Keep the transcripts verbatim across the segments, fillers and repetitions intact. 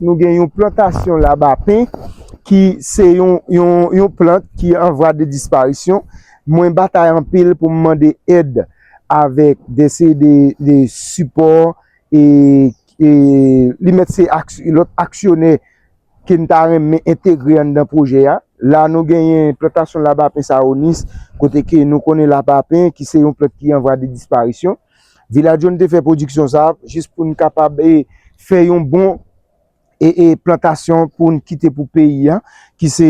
Nou gen yon plantasyon labapen ki se yon, yon, yon plant ki an vwa de disparisyon. Mwen batay anpil pou m mande èd avèk de seri de, de sipò e, e li mèt se lòt aksyonè ke n ta renmen entegre anndan pwojè a. La, nou genyen plantasyon labapen Sawonis, kote ke nou konnen labapen ki se yon plant ki an vwa de disparisyon. Vila John te fè pwodiksyon sa a jis pou n kapab e, fè yon bon e, e plantasyon pou n kite pou peyi a, ki se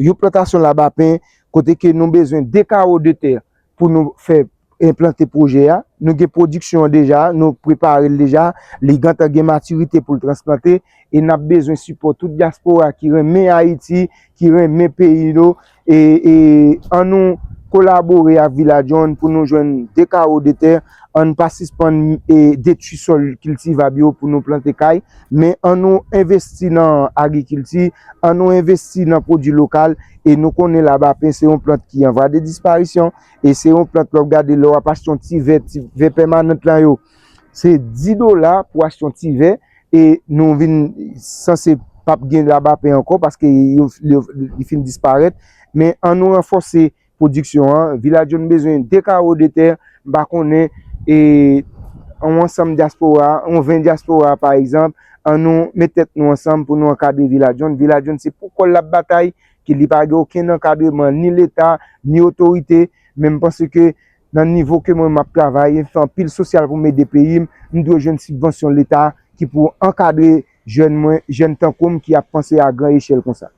yon plantasyon labapen kote ke nou bezwen de kawo de tè pou nou fè enplante pwojè a. Nou gen pwodiksyon an deja, nou prepare l deja, li gentan gen matirite pou l transplante e n ap bezwen sipò tout dyaspora ki renmen Ayiti, ki renmen peyi nou e, e an nou kolabore ak Vila John pou nou jwenn de kawo de tè, ann pa sispann e, detwi sòl kiltivab yo pou nou plante kay, men an nou envesti nan agrikilti, an nou envesti nan pwodui lokal e nou konnen labapen se yon plant ki an vwa de disparisyon e se yon plant lè w gade lè w ap achte yon ti vè, ti vè pèmanant lan yo, se dis dola pou achte yon ti vè e nou vin sanse p ap gen labapen ankò paske yo, yo, li fin disparèt, men an nou ranfòse pwodiksyon an. Vila John bezwen de kawo de tè, m pa konnen e yon ansanm dyaspora, yon ven dyaspora pa egzanp, an nou met tèt nou ansanm pou nou ankadre Vila John. Vila John se pou kò l l ap batay, ke li pa gen okenn ankadreman ni leta, ni otorite, men m panse ke nan nivo ke mwen m ap travay, m fè anpil sosyal pou m ede peyi m, m dwe jwenn sibvansyon leta ki pou ankadre jèn mwen, jèn tankou m ki ap panse a gran echèl konsa.